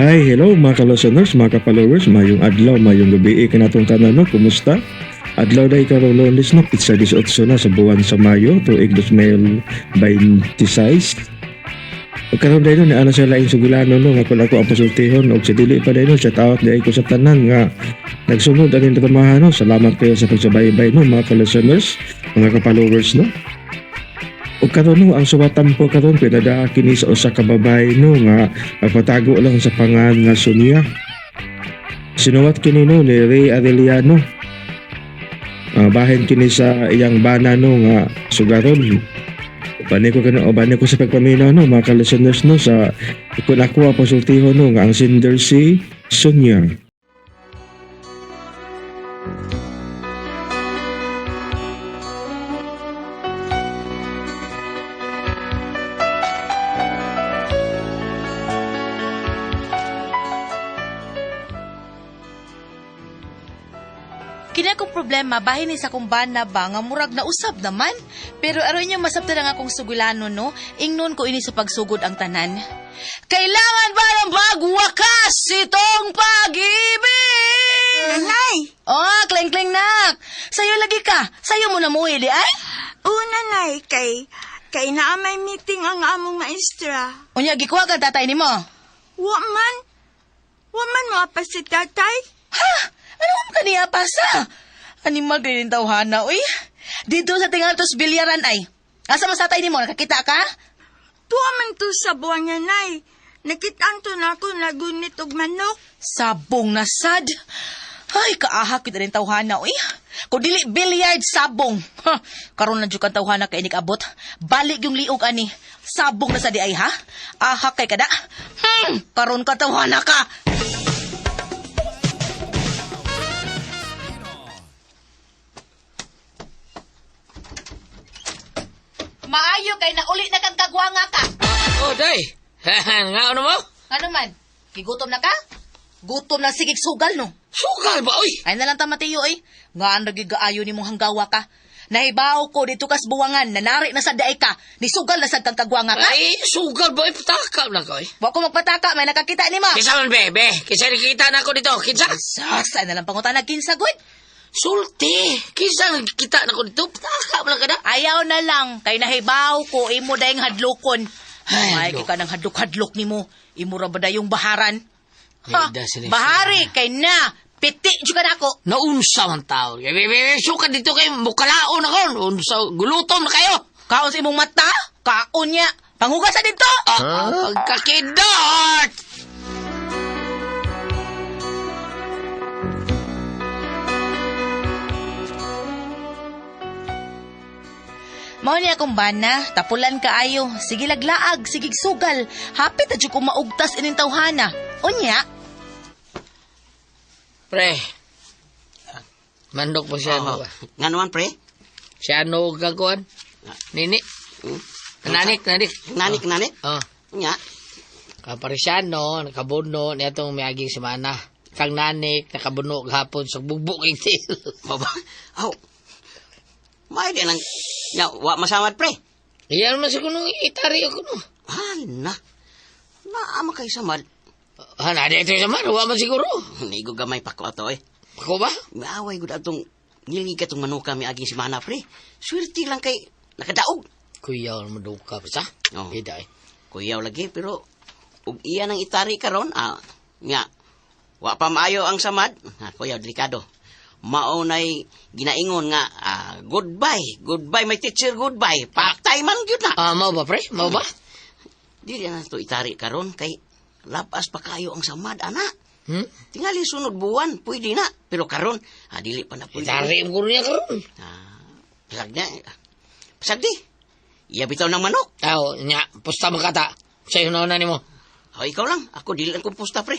Ay, hello mga ka-listeners, mga ka-followers, mayong adlaw, mayong gabi, kanatong tanan no, kumusta? Adlaw day karong Lunes no, pitsa 18 na sa buwan sa Mayo, tuig 2026. Ug karon day no, niana sa laing sugilano no, nga kung ako ang pasultihon, og sa dili pa day no, shout out day ko sa tanan nga nagsunod aning dramahan no. Salamat kayo sa pagsubaybay no, mga ka-listeners, mga ka-followers no. Ug karon no, ang suwatampo karon pinadaa kini sa usa ka babae no nga nagpatago lang sa pangan nga Sonia. Sinuwat kini no ni Ray Arellano. Bahin kini sa iyang bana no nga sugaron. Bani ko kano bani ko sa pagpaminaw no mga ka-listeners no sa ikon ako ang pasultihon no nga ang sender si Sonia. Kini akong problema bahin ni sa akong bana ba nga murag nausab naman. Pero aron niya masabtan ang akong sugulano no, ingnon ko ini sa pagsugod ang tanan. Kailangan ba ng magwakas itong pag-ibig? Nanay! Oh, kling-kling nak. Sayo lagi ka. Sayo mo na muwi di ay. Oo, nanay, kay naa may meeting ang among maestra. Unya gikuha ka tatay nimo. Wa man. Wa man mo pa si tatay. Ha? Ano mo kaniya pasa? Animal din tawhana, uy. Dito sa tingaltos bilyaran ay. Asa man sa tatay nimo nakakita ka? Tuwa man to sa buwan, nanay. Nakitaan to na ako nagunit og manok. Sabong na sad. Ay, kaahak kita rin tawhana, uy. Kung dili billiard, sabong. Ha, karon na jud kang tawhana kay inig abot. Balik yung liog ani. Sabong na sa di ay, ha? Ahak kay kada. Karon ka tawhana ka. Maayo kay nauli na kang kagwanga ka. Oh, day. Nga ano mo? Ano man? Gigutom na ka? Gutom na sigig sugal, no? Sugal ba, oy? Ay na lang ta Mateo eh. Nga ang nagigaayo ni mong hanggawa ka. Nahibaw ko dito kas buwangan, nanari na sa daay ka, nisugal na sad kang kagwanga ka. Ay, sugal ba? Ay, pataka na ko, eh. Wa ko magpataka, may nakakita ni mo. Kinsa man, bebe? Kinsa nakita na ako dito? Kinsa? Sas, ay na lang pangutana kinsa gud. Sulti! Kinsa nakita na ako dito? Pataka mo lang ka na. Ayaw na lang, kay nahibaw ko, imo dayong hadlokon. Ay, Ay, kay ka ng hadlok-hadlok nimo. Imo ra ba dayong baharan? Ha, Ay, da sila- bahari kay na, piti jud ka nako. Naunsa man tao. Bebe, bebe, suka dito kayo. Mukalaon ako. Unsa, gulutom na kayo. Kaon sa imong mata, kaon niya. Panghugas sa dito. Ah, pagkakidot! Mao ni akong bana, tapulan kaayo, sige laglaag, sige sugal. Hapit na jud ko maugtas ining tawhana. Unya, Pre, mandok po siya. Ano ba? Nga naman, pre. Siya ano gagawan? Nini? Nanik, nanik. Nanik, nanik. Oh. Nga. Kaparisiano, nakabuno, niya itong miaging semana. Kang nanik, nakabuno gahapon sa bugbog ing til. Baba. Aw. May di lang. Nga, wa masamad, pre. Iyan man sa kunong itari ako no. Ay, na. Naama kay samad. Ha, na dito sa man, wa man siguro. Nigo gamay pa ko ato, eh. Ako ba? Maaway gud atong ngilngig katong manuka mi aging semana, pre. Swerte lang kay nakadaog. Kuya, maduka pa sa. Oo. Ida eh. Kuyaw lagi, pero ug iya nang itari karon, ah, nga, wa pa maayo ang samad. Ah, kuyaw, delikado. Mao nay ginaingon nga, ah, goodbye, goodbye my teacher, goodbye. Patay man gyud na. Ah, mao ba pre? Mao ba? Dili na to itari karon kay labas pa kayo ang samad ana. Hmm? Tingali sunod buwan, pwede na. Pero karon, ah, dili pa na pwede. Itari mo niya karon. Ah, pasag na. Pasag di. Iya bitaw ng manok. Aw, nya, pusta mo kata. Sa'yo na nimo. O, ikaw lang. Ako dili lang kumpusta, pre.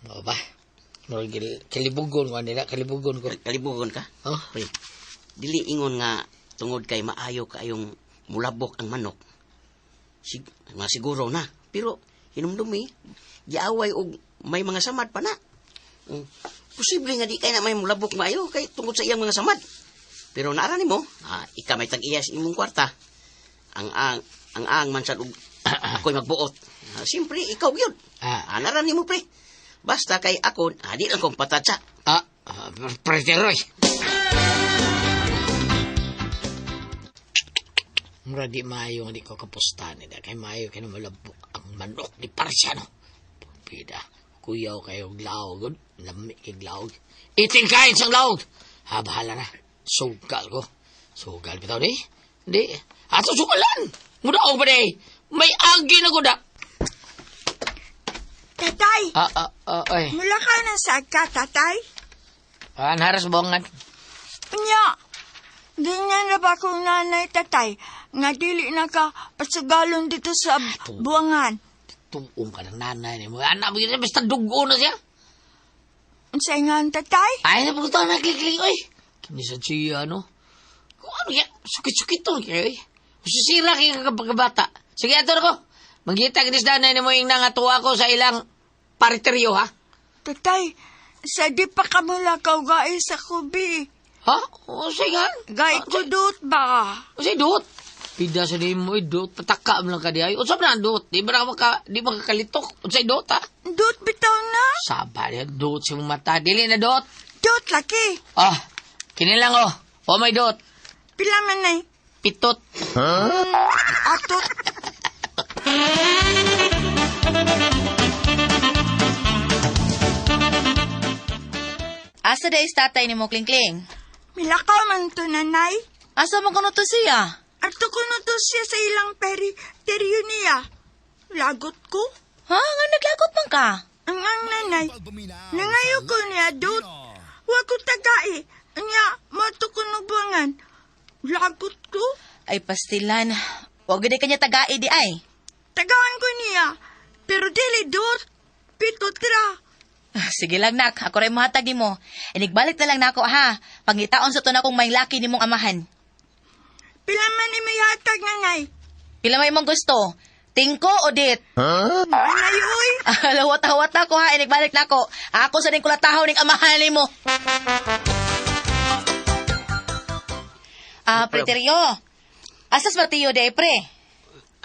Mao ba? Murag kalibugon ko nila, kalibugon ko. Kalibugon ka. Oh, Pre, dili ingon nga tungod kay maayo kayong mulabok ang manok. Nga siguro na. Pero hinumdumi, giaway og may mga samad pa na. Posible nga di kay na may mulabok maayo kay tungod sa iyang mga samad. Pero naara nimo, ah, ika may tag-iya sa imong kwarta. Ang ang man sad og ako'y magbuot. Siyempre, ikaw yun. Ah. Anaran nimo pre. Basta kay ako, di lang kong patatsa. Ah, pre Teroy. Mura di maayo nga di ko kapusta ni da. Kay maayo kay malabok ang manok ni Parsiano. Pida, kuyaw kayo laog. Lami kay laog. Iting kain sang laog. Ha, bahala na. Sugal ko. Sugal bitaw di. Di. Ato sugalan. Mudaog pa di. May agi na ko da. Tatay, Ah, ah, ah, ay. mula ka na sa ka, tatay. Anharas bongan. Unya, ganyan na ba kong nanay, tatay? Nga dili na ka pasugalon dito sa buwangan. Tuong ka ng nanay ni mo. Anak mo yun, basta dugo na siya. Unsay nga ang tatay? Ay, napunta na kliklik, oy. Kini sa siya, no? Kung ano yan, sukit-sukit to, kayo, oy. Susira kayo kapagkabata. Sige, ato na ko. Magkita kinis nanay ni mo yung nangatuwa ko sa ilang pariteryo, ha? Tatay, sa di pa ka mula kaugaay sa kubi. Ha? O, sige. Gay kudot ba? O, sige, duot. Pida sa nimo, oy, duot. Pataka mo lang ka di ay. Usap na ang duot. Di ba na maka, di makakalitok? Unsay duot, ha? Dut bitaw na. Saba niya, duot sa mong mata. Dili na duot. Dut laki. Ah, kini lang, oh. O, may duot. Pila man ay Pitot. atot. Asa da is tatay ni mo, Klingkling? Milakaw man to nanay. Asa man kuno to siya? Arto ko na to siya sa ilang peri teryo niya. Lagot ko. Ha? Nga naglagot man ka? Ang nanay. Nangayo ko niya dut. Wa ko tagai. Anya, mato ko buwangan. Lagot ko. Ay, pastilan. Huwag gid kanya tagai di ay. Tagaan ko niya. Pero dili dut. Pito tra. Ah, sige lang, nak. Ako rin mahatag nimo. Inigbalik na lang nako ha. Pangitaon sa to na kong may laki nimong amahan. Pila man ni may hatag nanay. Pila may imong gusto? Tingko o dit? Nanay uy. Lawat-hawat na ko ha. Inigbalik na ko. Ako sa ning kulatahaw ning amahan nimo. Ah, pre Teryo. Asas Mateo di ay pre?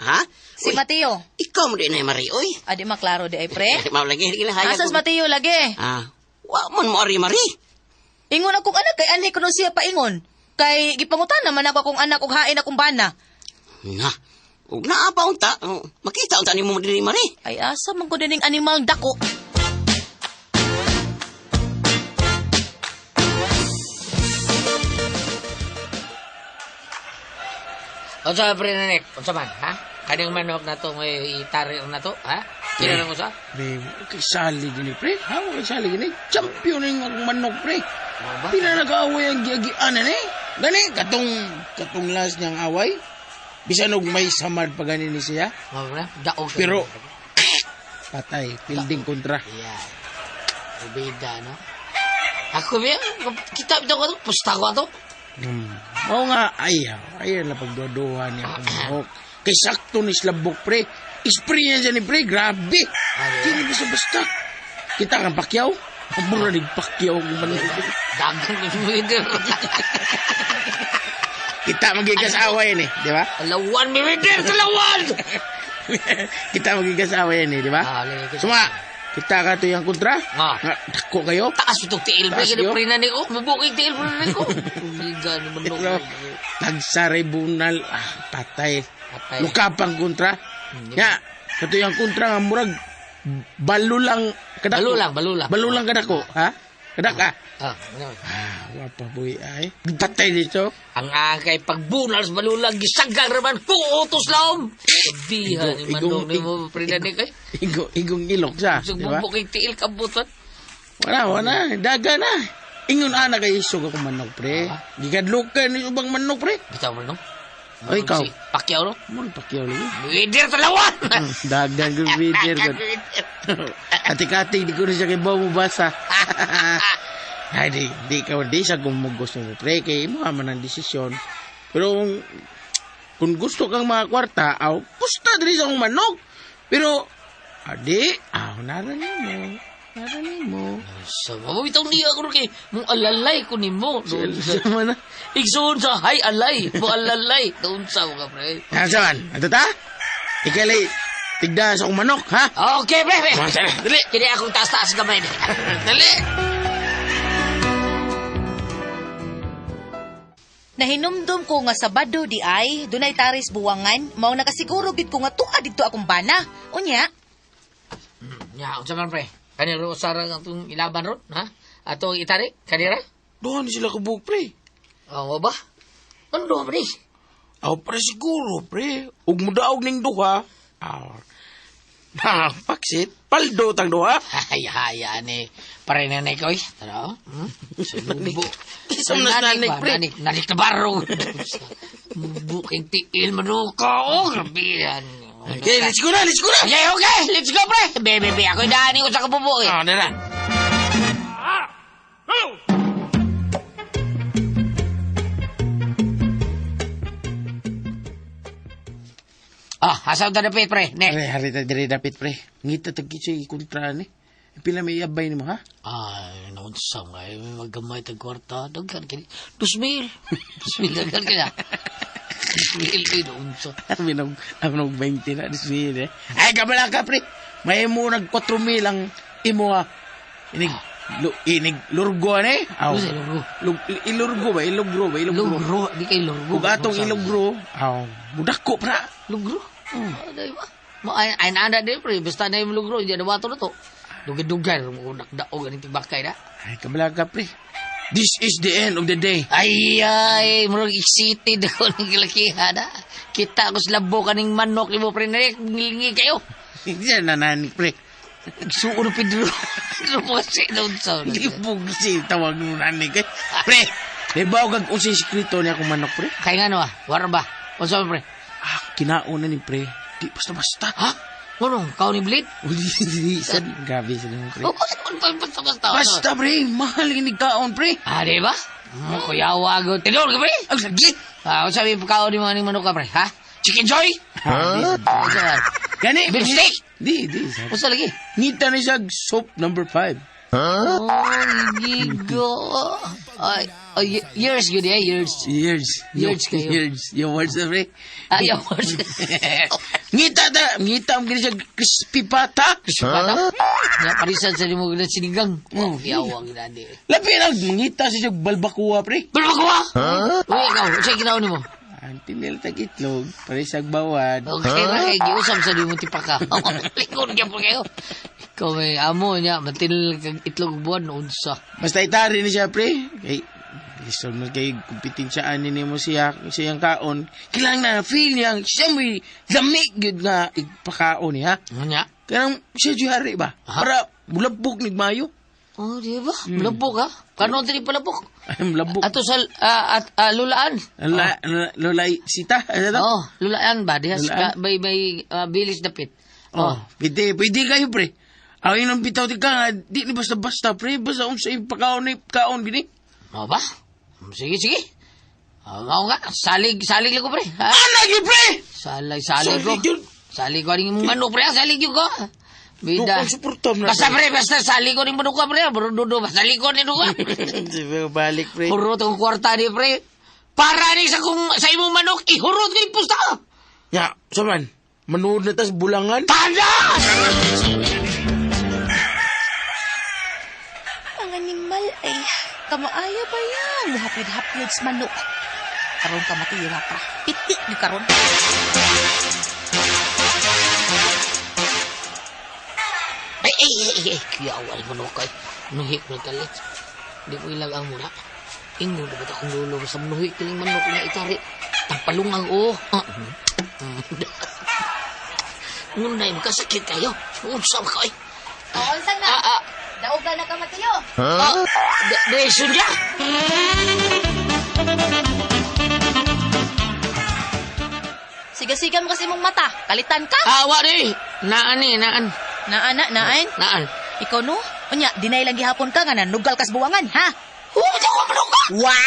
Ha? Si Uy, Mateo. Ikaw mo din ay Mari, oy. Adi maklaro di ay pre. Mao lagi lagi lang hayag Asas ko. Mateo lagi. Ah, wa man mo ari Mari. Ingon akong anak kay anhi kuno siya paingon. Kay gipangutan naman ako akong anak og hain akong bana. Na. Ug naa pa unta, oh, makita unta nimo diri Mari. Ay asa man ko dining animal dako. Unsa pre nanik? Unsa man, ha? Kaning manok na to may itarir na to, ha? Kino nang usa? Pre, kay sali gini, pre. Ha, kay sali gini. Champion yung akong manok, pre. Mao ba? Di na nag-aaway ang giagianan, eh. Gani, katong last niyang away. Bisan og may samad pa gani ni siya. Mao ba? Daog. Pero, patay, building kontra. Yeah. Ubida, no? Ako ba? Kita bitaw ko to, pusta ko ato. Mao nga, ay, ay, na pagduduhan niya akong manok. Kay sakto ni Slabok, pre. Experience niya ni pre, grabe. Kini basta basta. Kita kang pakyaw. Mura ni pakyaw ang manok. Dagan ko sa Kita magigas away ni, di ba? Alawan, mi wider, talawan! Kita magigas away ni, di ba? Ah, lagi kita. Suma, kita ka to yung kontra. Ah. Nga, dako kayo. Taas itong tiil, pre. Taas Kaya yun. pre na ni ko. Bubukig tiil, pre na ni ko. Umiga ni manok. Pero, tagsa-tribunal, ah, patay. Patay. Lukapang kontra. Hmm, Nga, kato yung kontra nga murag balo lang kadako. Balo lang, balo lang. Balo lang kadako, ha? Kadaka. Ah, ano? Ah, wapa boy ay. Patay dito. Ang akay pagbunal sa balulang gisagang raman kuutos laom. Sabihan ni manok ni mo pre na ni kay. Igo, igong ilok sa, Sa di ba? bubukig tiil kabutan. Wala, wala. Daga na. Ingon ana kay isog ako manok, pre. Ah. Gigadlukan ni ubang manok, pre. Bitaw mo no? Ay, ikaw. Si Pacquiao no? Murag pakyaw lagi. Wider talawan. Dagdag ko bitter ko. Ati-kati, di ko rin siya kay mo basa. Ay, di ka, di siya gumugos mo, pre. Kay mo man ang desisyon. Pero kung gusto kang mga kwarta, aw, pusta diri sa akong manok. Pero, adi, aw, naranin mo. Naranin mo. Sa mo bitaw niya ako kay mong alalay ko nimo. Siya man na. Igsoon sa hay alay, mo alalay. Doon sa ka pre. Ano sa man? Ato ta? Ikalay, Tigda sa akong manok, ha? Okay, pre, pre. Mga sana, dali. Kini akong taas-taas gamay. Dali. Nahinumdum ko nga Sabado di ay, dunay taris buwangan, mao nakasiguro gid ko nga tuwa didto akong bana. Unya, Nya, unsa man pre? Kanira usara ang atong ilaban ron, ha? Atong itari, kanira? Doon sila kabuk, pre. Oh, ba? Ano doon, pre? Aw, pre, siguro, pre. Ug mudaog ning duha. Aw. Na, paksit. Paldo tang duha. Ay, ay, ani. Pare na ko, eh. Tara, oh. Sinubo. Isang nas nanik, pre. Nanik, nanik na baro. Buking tiil manuka, oh. Grabe yan. Okay, let's go na, let's go na. Okay, okay. Let's go, pre. Be, be, be. Ako'y daanin ko sa kabubo, eh. Ah, dala. Ah, asaw ta dapit, pre. Ne. Are, hari ta diri dapit, pre. Ngita tag kitsa ikontra ni. Pila may iabay nimo, ha? Ay, naunsa nga. eh, May magamay tag kwarta. Daghan kini. 2,000. 2,000 daghan kina. 2,000 ay naunsa. Aminog, aminog 20 na, dismil eh. Ay, kabala ka, pre. May mo nag 4,000 ang imo, ha. Inig, lu, inig, lurgo, ane? Aw. Ano sa ilurgo? Ilurgo ba? Ilugro ba? Ilugro. Lugro. Di kay lurgo. Kung atong ilugro, aw, budako, pra. Lugro. Ay, ba? Mo ay ay naanda din pre, basta na yung lugro, hindi na wato na to. Dugay-dugay mo nakdaog ani tibakay na. Ay, kabala ka, pre. This is the end of the day. Ay ay, murag excited ako ng kilakihan na. Kita ko sa labo kaning manok nimo pre, ngilingi kayo. Hindi na nananik, pre. Suo na Pedro. Pedro po kasi noon sa. Libog si tawag mo nanik, eh. Pre, di ba kag unsay sikreto niya akong manok, pre? Kay nga no ah, wala ba? Unsa man pre? Ah, kinauna ni pre. Di basta-basta. Ha? Ngunong, kao ni Blade? Uli, di, sad. Grabe sa nimo, pre. Oh, basta basta. Basta, pre. Mahal ini kaon, pre. Ah, di ba? Mo kuyawa go. Tinol ka pre? Ang sagit. Ah, unsa may pagkaon ni mga ning manok ka pre, ha? Chicken joy? Ha? Unsa man? Gani. Beef steak? Di, di. sad. Unsa lagi? Ngita ni siya soap number 5. Oh, gigo. Ay, ay, years good eh, years. Years. Years kayo. Years. Your words na, pre. Ah, your words. Ngita ta. Ngita ang gini siya crispy pata. Huh? Ya, parisan sa limo gina sinigang. Oh, yawang gina di. Labi na, ngita siya balbakuwa, pre. Balbakuwa? Huh? Uy, ikaw, unsay ginawa nimo? Ang tinil tag itlog, parisag bawad. Okay ra kay giusap sa limo tipaka. Likod gyud kayo. Ikaw may amo niya, matinil kag itlog buwan unsa. Basta itari ni siya, pre. Kay, lisod mo kay kompetensyahan ni mo siya, siyang kaon. Kailangan na feel niya, siya mo'y lamig yun nga ipakaon niya. Ano niya? Kaya siya dyan hari ba? Aha. Para mulabog ni Mayo. Oh, di ba? Malabok ha? Kanon diri palabok. Ay, mulabog. Ato sa at lulaan. La, la, lulay sita. Ano to? Oh, lulaan ba? Diha Lulaan? sa may may bilis dapit. Oh, Oh. pwede, pwede kayo, pre. Ang inong bitaw ti ka nga, di ni basta-basta, pre. Basta unsa ipakaon ni kaon gini. Mo ba? Sige, sige. Ah, mao nga, salig salig lang ko pre. Ha? Ana gyud, pre! Salig salig ko. Salig yun. Salig ko ning manok pre, ah. Salig yun ko. Bida. Dukong suporta mo na, Basta pre, basta salig ko ning manok ka pre. Bro dudo, basta salig ko ning manok. Sige, balik, pre. Hurot ang kwarta ni pre. Para ni sa kung sa imong manok, ihurot ko ni pusta. Ya, saman. Manood na tas bulangan. Tanda! Ang animal ay kamaaya ba yan? Muhapid-hapid sa manok. Karon ka matira ka. Piti ni karon. Ay, ay, ay, ay, ay. Kuyawa ni manok ay. Nuhik na kalit. Di ko ilag ang muna. Ingon dapat akong lulo sa nuhik kining manok na itari. Tagpalungang o. Ngunay, magkasakit kayo. Unsa ba kayo? Oo, unsa na? Ah, ah. Daugan na ka Mateo. Ah, diretso niya. Siga-siga mo kasi mong mata. Kalitan ka. Ah, wa di. Naan ni, naan. Naan na, naan. Naan. Ikaw no? Unya, dinay lang gihapon ka nga nanugal kas buwangan, ha? Huwag ako manok ka! Wa!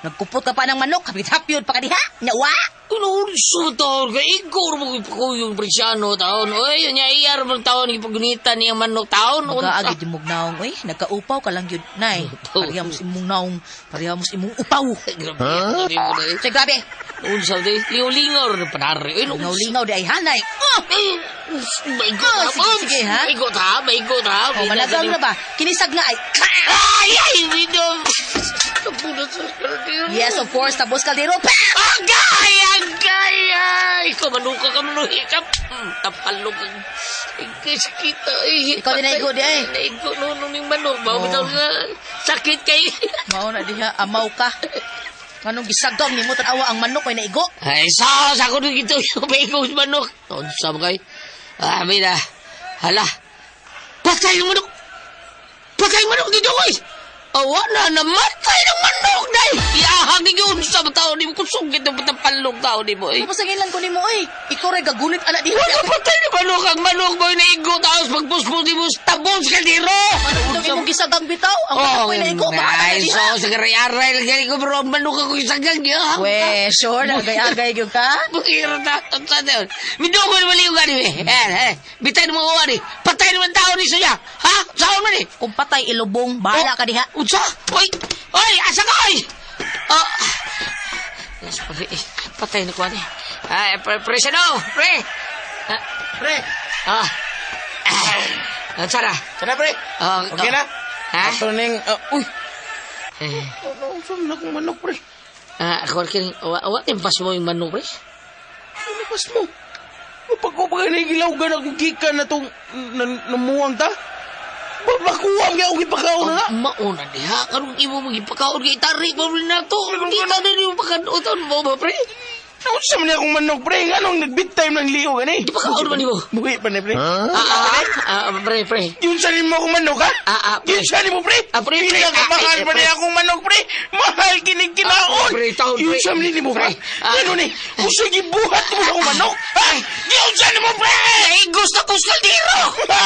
Nagkupot ka pa ng manok, hapit-hapyod pa ka diha. Nyawa! Unsa taon ka igor mo ipakuyong presyano taon. Oy, nya iyar mo taon ipagunitan niyang manok taon. Magaagid yung mong naong, oy. Nagkaupaw ka lang yun, nay. Pareha mo sa imong naong, pareha mo sa imong upaw. Grabe. Huh? Say, grabe. Unsa di lingaw-lingaw na panari. Oy, Lingaw-lingaw di ay hanay. Oh! Maigot Oh, ha. sige, sige, ha? Maigot ha, maigot ha. Oh, malagang na ba? Kinisag na ay. Ay, ay, video. Tapunas sa kaldero. Yes, of course. Tapos kaldero. Pa! Agay, agay, ay. Ikaw manuka ka, manuhi ka. Tapalog ang sakit. Ay, Ikaw din naigo di ay. Naigo no, no, ning manok. Mao Oh. bitaw nga sakit kay. Mao na diha, amaw ka. Anong gisagang ni mo tanawa ang manok ay naigo? Ay, sa ako nung ito yung maigo sa manok. Unsa mo kay? Ah, mira. Hala. Patay yung manok. Patay yung manok dito, oy. Awa na, namatay ng manok, day. Iahang ninyo, unsa ba tao ni mo? Kusog ito, patapalog tao ni mo, eh. Pasagilan ko nimo oy. Ikaw ray gagunit ana diha. Wala patay na manok ang manok mo naigo tapos pagpuspos ni mo tabon sa kaldero. Anong imong gisagang bitaw? Ang manok ay naigo. Bahala na ay, diha. so, sa garay-aray lang gani ko, pero ang manok ako isagang niya. We, sure, nagay-agay gyud ka. Bukira na, sa taon. Midugo naman yung gani, eh. Eh, eh, bitay naman ko, ani. Patay naman tao ni Sonya. Ha? Saan man, eh? Kung patay ilubong, bahala ka diha. Unsa? Oy! Oy! Asa ka, oy! Oh. Yes, pre, eh, patay na ko, ani. Ay, pre, pre, siya, no, pre. Ah, Pre, ah. Ah, Sara. sana pre. Ah, Okay na? Ha? Ato ning, uy. Eh, Ano sa man akong manok pre? ah, ako kin, wa wa timpas mo yung manok, pre. Ano pas mo? Mapagkupagan na yung gilawgan akong gikan na itong namuwang ta? Babakuwang niya akong ipakaon na. Mauna diha karong imo magipakaon kay tari pa rin na to. Di ta na nimo pakanutan mo ba, pre? Naunsa man niya akong manok pre? Anong nag-bid time ng liyo gani? Ipakaon man nimo. Buhi pa na pre. Ah, ah, ah, pre, pre. Yun sa nimo akong manok ha? Ah, ah, pre. Yun sa nimo pre? Ah, pre, pre. Pinakamahal Ah, pa eh, pre. niya akong manok pre. Mahal kinig kinaon. Ah, pre, taon, Yun pre. sa nimo ha? Pre, ah. Ano ni? Usa gibuhat mo sa akong manok? Ha? Yun sa nimo pre! Ay, gusto ko sa kaldero. Ha?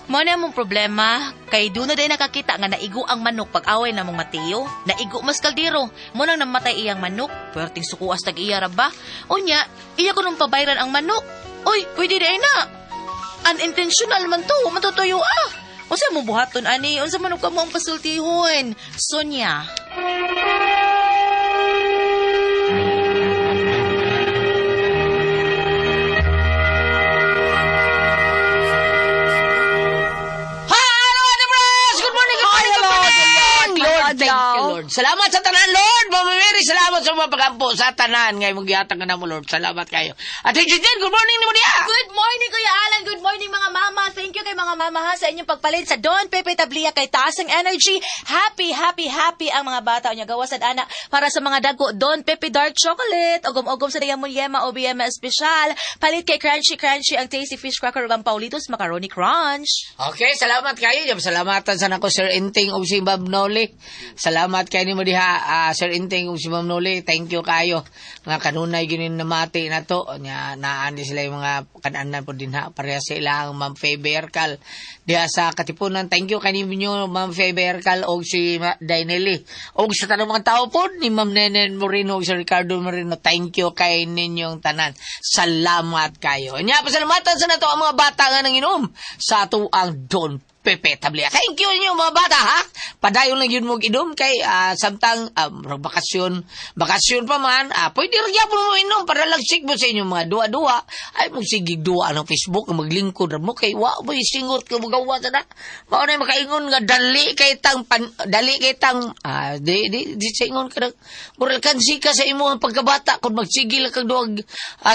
Mo na mong problema, kay doon na din nakakita nga naigo ang manok pag-away na mong Mateo. Naigo mas kaldero. Mo nang namatay iyang manok. Puwerteng sukuas tag iya ra ba? Unya, iya ko nung pabayran ang manok. Uy, pwede na na. Unintentional man to, matutuyo ah. Unsa mo buhaton ani? Unsa man ka mo ang pasultihon? Sonia. Hello, Ate Bros! Good morning, good morning, good morning! Lord, thank you, Lord. Salamat sa tanan, Lord! Mama Mary, salamat sa mga pagampo sa tanan. Ngayon, magyatag ka na mo, Lord. Salamat kayo. Ate Judith, good morning ni mo niya! Good morning, Kuya Alan. Good morning, mga mama. Thank you kay mga mama ha sa inyong pagpalit sa Don Pepe Tablia kay Taas ang Energy. Happy, happy, happy ang mga bata. Unya gawas sad ana para sa mga dagko Don Pepe Dark Chocolate. Ugom-ugom sa Diamond Yema o BM Special. Palit kay Crunchy Crunchy ang Tasty Fish Cracker ug ang Paulitos Macaroni Crunch. Okay, salamat kayo. Diyan, Salamatan sana ko Sir Inting ug si Ma'am Noli. Salamat kayo nimo diha, Sir Inting ug si Ma'am Noli. Thank you kayo. Nga kanunay ginin namati na to. Nya naan di sila yung mga kananan po din ha. Pareha sila ang Ma'am Faye Bercal diha sa Katipunan. Thank you kaninyo Ma'am Faye Bercal og si Daineli. Og sa tanang mga tao po ni Ma'am Nenen Moreno ug si Ricardo Moreno. Thank you kay ninyong tanan. Salamat kayo. Nya pasalamatan sa nato ang mga bata nga nanginom sa ato ang Don Pepe Tablia. Thank you inyo mga bata ha. Padayon lang yun mong inom kay samtang bakasyon, bakasyon pa man, pwede rin gyapon mo inom para lang mo sa inyong mga duwa-duwa. Ay mong sige duwa ng Facebook maglingkod ra mo kay wa mo isingot ka magawa sa na. Mao na makaingon nga dali kay tang pan, dali kay tang di di, di sa ingon ka moral kansi ka sa imong pagkabata kung magsigil kag duwag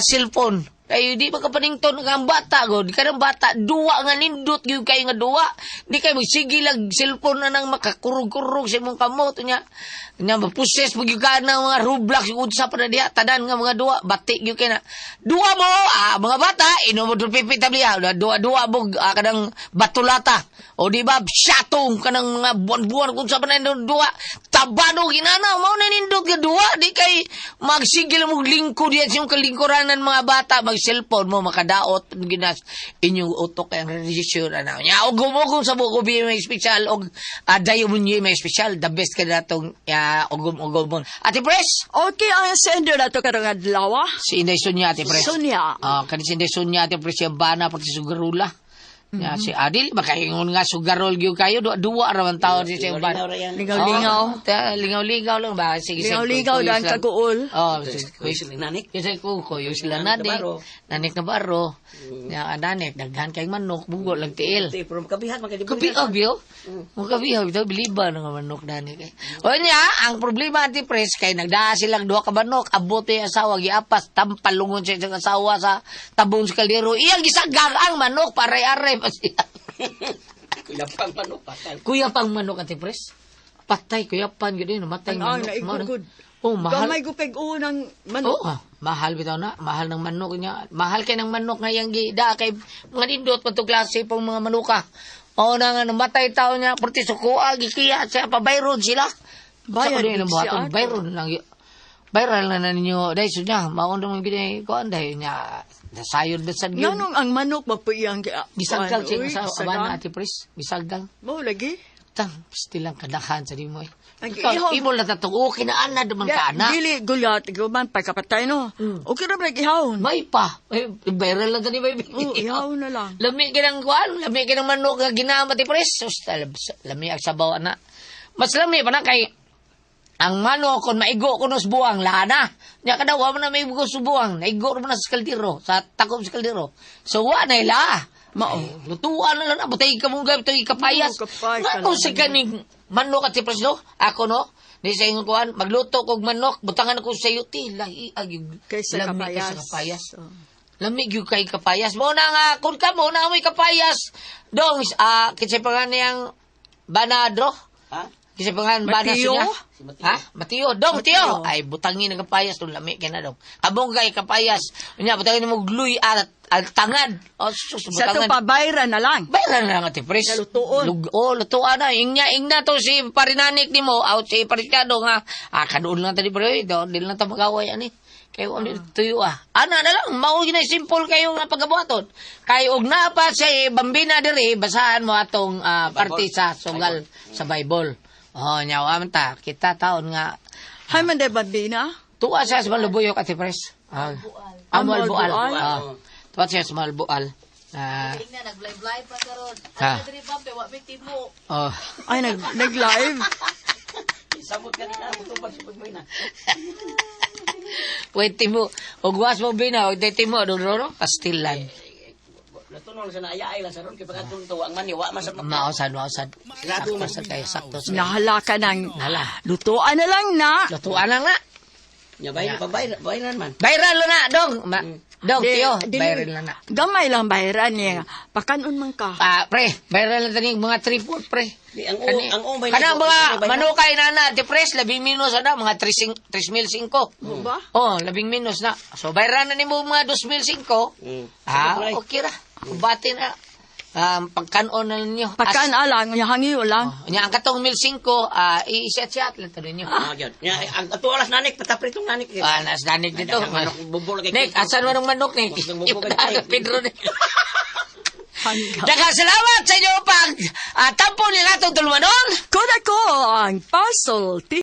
cellphone. Ay, di makapanington nga ang bata, god. Kanang bata, duwa nga nindot, gyud kayo nga duwa. Di kayo magsige lang, cellphone na nang makakurog-kurog sa imong kamot. Nya, nya maposes mo gyud ka na mga Roblox, yung unsa pa na diha, tanan nga mga duwa, bati gyud kayo na. Duwa mo, mga bata, inom mo doon pipi tabliya, duwa-duwa mo, kanang batulata. O di ba, syatong kanang mga buwan-buwan, kung sa pa na duwa, tabano ginana, mao na nindot nga duwa, di kay magsigil mo lingkod yan sa inyong kalingkuranan mga bata, mag-cellphone mo, makadaot, ginas, inyong utok ang regisyon, ano. Nya, og gumugong sa buko may special, og dayo mo niyo may special, the best ka na itong ugom-ugomon. Ate Pres! Okay, ang sender na to karong adlaw. Si Inday Sonia, Ate Pres. Sonia. Ah, kani si Inday Sonia, Ate Pres, yung bana, pati sugarula. Ya, si Adil, makaingon nga sugarol gyud kayo, duwa ra man taon si siyang bana. Lingaw-lingaw. Oh, lingaw-lingaw lang ba? Sige, sige, Lingaw-lingaw kuyo dan sila. kaguol. Oh, sige, kuyo Kuyo nanik. Kasi ko kuyo sila Nanik nanik. Navarro. Nanik Navarro. Ya, nanik, daghan kay manok, bugo lang tiil. Ito, pero kabihat, magkadibuhat. Kabiha, biyo. Mo kabiha, bitaw biliba nga manok dani kay. O niya, ang problema, Ate Pres, kay nagdaa silang duha ka manok, abot yung asawa giapas, tampalungon siya sa asawa sa tabong sa kaldero. Iyang gisagang ang manok paray-aray pa siya. Kuya pang manok, patay. Kuya pang manok, Ate Pres. Patay, kuya pan gyud namatay Ang ang manok. naigugod. Oh, mahal. Gamay ko kay unang manok. Oo, mahal bitaw na. Mahal ng manok niya. Mahal kay ng manok nga yang gida kay mga nindot pa to klase pang mga manuka. Oo na nga namatay tao niya perti sukuha gikiya siya pabayron sila. Bayad Sa kuno gid yung buhaton, siya ato. bayron lang. Viral na na ninyo. Dahil so niya, maon naman gini kuan dahil niya nasayod na sad gyud. Nganong ang manok mapuyang kay Gisaggal siya Uy, sa gisagang. abana, Ate Pres. Gisaggal. Mao lagi. Tang, still lang kadakhan sa nimo eh. Ang Ikaw, ihaw. imo lang tatong okay na ana duman ka ana. Dili gulyat guman pagkapatay no. Okay ra ba ihawon? May pa. Ay, viral lang tani may Oo, ihaw na lang. Lami ka ng kuan, lami ka ng manok nga ginama ti Pres. Sus, lami ang sabaw ana. Mas lami pa na kay ang manok kung maigo kuno sa buwang lana. Nya kada wa man na maigo sa buwang, naigo ra man na sa kaldero, sa takop sa kaldero. So wa na ila. Mao. Ay, lutuan na lang na, butay ka mong butay kapayas. Oo, kapayas Nga ka kung lang. sa kaning manok at si Pres, no? Ako no, di sa ingon kuan, magluto kog manok, butangan ko sa yuti, lahi ag Kaysa lami kapayas. Kaysa kapayas. Oh. Lami gyud kay kapayas. Mo na nga kun ka mo na amoy kapayas. Dong kinsay pa nga niyang banadro? Ha? Kinsay pa nga bana Mateo? siya? Si Mateo. Ha? Mateo. Dong, Mateo. Tio. Ay, butangin ang kapayas. Dong, lami kay na dong. Kabong kay kapayas. Unya, butangin mo gluy at tangad. O, sus, Sa to butangan. pabayra na lang. Bayran na lang, Ate Pres. Sa lutuon. Oh, lutuan na. Ingna, ingna to si parinanik ni mo. Out si Pariskado nga. Ah, kadoon lang tadi pre. Do, di lang ta magaway ani. Kayo ano tuyo ah. Ana na lang, mao gyud na simple kayo nga pagabuhaton. Kay og naa pa si Bambina diri, basahan mo atong parte sa sugal sa Bible. Oh, nyaw aman ta, kita taon nga Hay man day babina. tuwa siya sa Malubuyok, Ate Pres. Ah, Amal Amal Bual. Bual. Ah, tuwa siya sa Malbual. Ah, Tingnan, nag-live-live pa karon. Ha? Ano diri ba, wa may timo. oh. Ay nag nag-live. Sabot ka nila, mutubag sa pagmina. Pwede mo. Og was mo bina, og dito mo, no, Pastilan. Natunon sa naaya ay lang sa ron, kay pagkatong to, ang mani, wa man sa Mausan, mausan. Sakto sa kayo, sakto sa Nahala ka ng Nahala. lutuan na lang na. Lutuan lang na. Nya bayran, bayran man. Viral na, dong. Ma, dong, tiyo. Viral na na. Gamay lang bayran niya. Pakanon man ka. Ah, pre, viral na tani mga 3-4, pre. Di, ang Kani- ang o, may Kanang mga may manukay na na, di pres, labing minus na, mga 3,005. Mo ba? Oh, labing minus na. So, viral na nimo mga 2,005. Ah, Sige, pre. okay ra. Kubati na. Pagkanon na ninyo. Pakan alang, hangiw lang. Oh, nya ang katong 1,005, i-set-set lang to ninyo. Ah, gyud. Nya ang ato alas nanik, patapritong nanik. Ah, nas nanik dito. Ang manok, bubol kay Nick, asan man ang manok, Nick? Mas nang bubol kay Pedro, Nick. Hanggang. Daghang salamat sa inyong pag tampo ni natong tulumanon. Kuda ko ang puzzle.